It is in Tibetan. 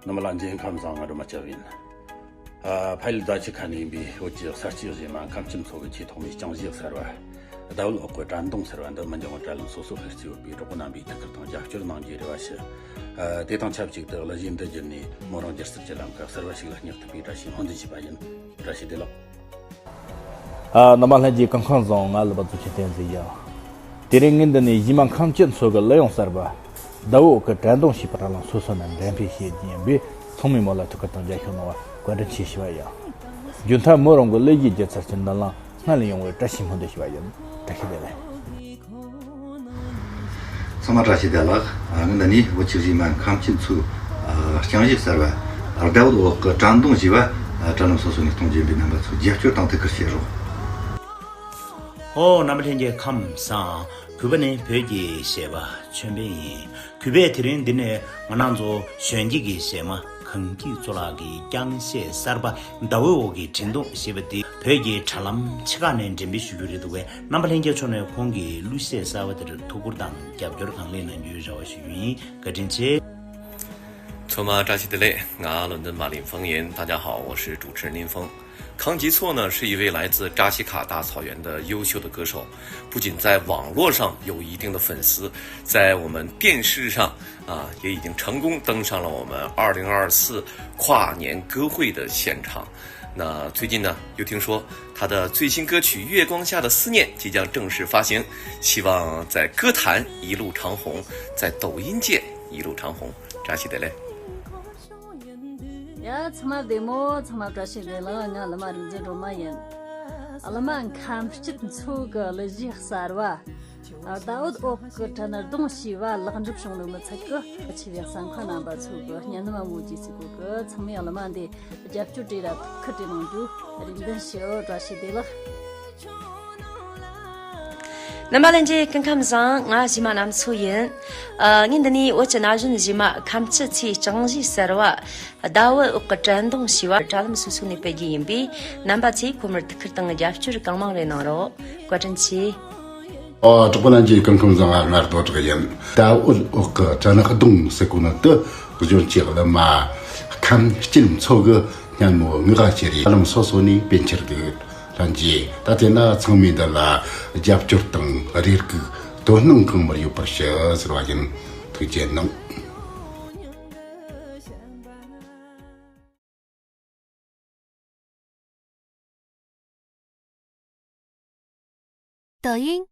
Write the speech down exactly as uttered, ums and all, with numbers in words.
རྣམ་པ་ལྷན་རྒྱས་ཁམས་བཟང་། ང་སྒྲོལ་མ་སྐྱབས་ཡིན། ཨ། ཕ་ཡུལ་རྫ་ཆུ་ཁ་ནས་ཡིན་པའི་བོད་ཀྱི་གསར་སྐྱེས་གཞས་མ་ཁམས་སྐྱིད་མཚོ་གི་ཆེས་ཐོག་མའི་རྐྱང་གཞས་གསར་བ། ཟླ་འོད་འོག་གི་དྲན་གདུང་ཟེར་བ་འདི་མི་འགྱང་བར་དྲ་ལམ་སོ་སོར་སྤེལ་རྩིས་ཡོད་པས། གྲོགས་པོ་རྣམ་པས་ཐུགས་ཁུར་དང་རྒྱབ་སྐྱོར་གནང་རྒྱུའི་རེ་བ་ཞུ། ཨ། དེ་དང་ཆབས་ཅིག་ཏུ་གླུ་གཞས་འདི་བརྒྱུད་ནས་མོ་རང་སྒྱུ་རྩལ་གྱི་ལམ་ཁ་གསར་བ་ཞིག་ལ་སྙེག་ཐུབ་པའི་བཀྲ་ཤིས་སྨོན་འདུན་ཞུས་པ་ཡིན། བཀྲ་ཤིས་བདེ་ལེགས། ཨ། རྣམ་པ་ལྷན་རྒྱས་སྐུ་ཁམས་བཟང་། ང་གླུ་བ་ཚོ་ཆེ་བསྟན་འཛིན་ཡིན། དེ་རིང་ངས་འདི་ནས་གཞས་མ་ཁམས་སྐྱིད་མཚོ་གི་གླུ་དབྱངས་གསར་པ། ཟླ་འོད་འོག་གི་དྲན་གདུང་ཞེས་པ་དྲ་ལམ་སོ་སོ་ནས་འགྲེམས་སྤེལ་བྱེད་རྒྱུ་ཡིན་པས། ཚང་མས་མོ་ལ་ཐུགས་ཁུར་དང་རྒྱབ་སྐྱོར་གནང་བར་བཀའ་དྲིན་ཆེ་ཞུ་བ་ཡིན། རྒྱུན་མཐའ་མོ་རང་གི་གླུ་གཞས་སྒྱུ་རྩལ་གྱི་མདུན་ལམ་སྔར་ལས་ཡོང་བའི་བཀྲ་ཤིས་སྨོན་འདུན་ཞུ་བ་ཡིན། བཀྲ་ཤིས་བདེ་ལེགས། ཚང་མ་བཀྲ་ཤིས་བདེ་ལེགས། ཨ། ངས་འདི་ནས་བོད་ཀྱི་གཞས་མ་ཁམས་སྐྱིད་མཚོའི། ཨ། རྐྱང་གཞས་གསར་བ། ཨ། ཟླ་འོད་འོག་གི་དྲན་གདུང་ཞེས་པ། ཨ། དྲ་ལམ་སོ་སོ་ནས་གཏོང་རྒྱུ་ཡིན་པས། རྣམ་པ་ཚོས་རྒྱབ་སྐྱོར་དང་ཐུགས་ཁུར་བྱེད་རོགས། ཨོ། རྣམ་པ་ལྷན་རྒྱས་ཁམས་བཟང་། གུས་པ་ནི་བོད་ཀྱི་གཞས་པ་ཆོས་འཕེལ་ཡིན། གུས་པས་དེ་རིང་འདི་ནས་ང་རང་ཚོ་གཞོན་སྐྱེས་ཀྱི་གཞས་མ་ཁམས་སྐྱིད་མཚོ་ལགས་ཀྱི་རྐྱང་གཞས་གསར་པ་ཟླ་འོད་འོག་གི་དྲན་གདུང་ཞེས་པ་འདི་བོད་ཀྱི་དྲ་ལམ་ཆེ་ཁག་ནས་འགྲེམས་སྤེལ་ཞུ་རྒྱུ་རེད་འདུག་པས། རྣམ་པ་ལྷན་རྒྱས་མཆོག་ནས་ཁོང་གི་གླུ་གཞས་གསར་པ་དེར་ཐུགས་ཁུར་དང་རྒྱབ་སྐྱོར་གང་ལེགས་གནང་རྒྱུའི་རེ་བ་ཞུ་རྒྱུ་ཡིན། བཀའ་དྲིན་ཆེ། ཚང་མ་བཀྲ་ཤིས་བདེ་ལེགས། ང་ལོན་ཏོན་མ་ལིན་ཧྥང་ཡིན། 大家好，我是主持人林峰。康吉措呢，是一位来自扎西卡大草原的优秀的歌手，不仅在网络上有一定的粉丝，在我们电视上啊，也已经成功登上了我们二零二四跨年歌会的现场。那最近呢，又听说他的最新歌曲《月光下的思念》即将正式发行，希望在歌坛一路长虹，在抖音界一路长虹。扎西德勒。 ཡ། ཚང་མ་བདེ་མོ། ཚང་མ་བཀྲ་ཤིས་བདེ་ལེགས། ང་གླུ་མ་རིག་འཛིན་སྒྲོལ་མ་ཡིན། གླུ་མ་ཁམས་སྐྱིད་མཚོ་གི་གླུ་གཞས་གསར་བ། ཟླ་འོད་འོག་གི་དྲན་གདུང་ཞེས་པ་ལེགས་འགྲུབ་བྱུང་ནོ་མི་ཚད་ཀི། ཆེ་བའི་གསན་མཁན་རྣམ་པ་ཚོ་གི་སྙན་ནམ་མ་མོ་ཇི་སི་ཀོ་གི། ཚང་མས་གླུ་མ་འདི་རྒྱབ་སྐྱོར་བྱེད་ར་ཐུགས་ཁུར་བྱེད་གནང་རྒྱུ་རེ་འདུན་ཞུ། བཀྲ་ཤིས་བདེ་ལེགས། རྣམ་པ་ལྷན་རྒྱས་སྐུ་ཁམས་བཟང་། ང་གཞས་མ་གནམ་མཚོ་ཡིན། ཨ། ངས་འདི་ནས་བོད་ཀྱི་ན་གཞོན་གཞས་མ་ཁམས་སྐྱིད་མཚོའི་རྐྱང་གཞས་གསར་བ། ཟླ་འོད་འོག་གི་དྲན་གདུང་ཞེས་པ་དྲ་ལམ་སོ་སོ་ནས་སྤེལ་རྒྱུ་ཡིན་པས། རྣམ་པ་ཚོས་ཁོ་མོར་ཐུགས་ཁུར་དང་རྒྱབ་སྐྱོར་གང་མང་རེ་གནང་རོགས། བཀའ་དྲིན་ཆེ། ཨོ། གྲོགས་པོ་ལྷན་རྒྱས་སྐུ་ཁམས་བཟང་། ང་རྡོ་གྲགས་ཡིན། ཟླ་འོད་འོག་གི་དྲན་གདུང་ཟེར་གོ་ནོ་དེ་གཞོན་སྐྱེས་གླུ་མ་ཁམས་སྐྱིད་མཚོ་གི་སྙན་མོ་ངག་བཅས་རེ་དྲ་ལམ་སོ་སོ་ནས་སྤེལ་འཆར་འདུག་ལྷན་རྒྱས། ད་དེ་ན་ཚང་མས་འདི་ལ་རྒྱབ་སྐྱོར་དང་རེ་སྒུག་དོ་སྣང་གང་མང་ཡོད་པར་ཞུ་ཟེར་བ་ཡིན། ཐུགས་རྗེ་གནང་། 抖音，